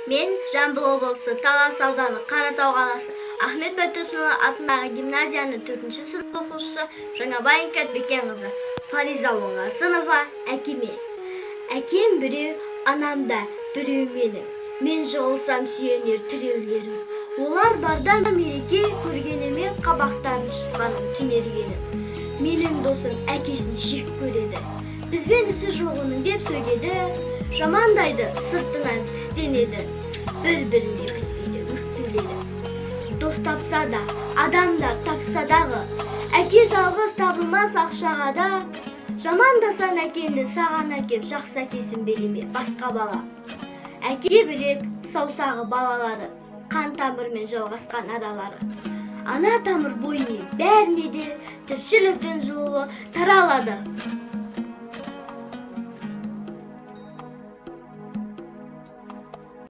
Мен Жамбыл облысы, Талас ауданы, Қаратау қаласы, Ахмет Байтұрсынұлы атындағы гимназияның төртінші сынып оқушысы Жаңабаенко Бекенқызы Фариза Оңғарсынова. Әкеме. Әкем біреу, анам да біреу менің. Мен жығылсам, сүйенер тіреулерім. Олар барда мереке көргеніме, қабақтарын шытқаным, түнергенім. Менің досым әкесін жек көреді. Бізбен ісі жоқ оның деп сөгеді, жамандайды, сыртынан тістенеді. Бір-біріне күтпейді, өкпеледі. Дос тапса да, адамдар тапса дағы, әке жалғыз табылмас ақшаға да. Жамандасаң әкеңді, саған әкем жақсы әкесін бере ме басқа бала? Әке білек, саусағы балалары, қан тамырмен жалғасқан аралары. Ана тамыр бойымен бәріне де тіршіліктің жылуы таралады.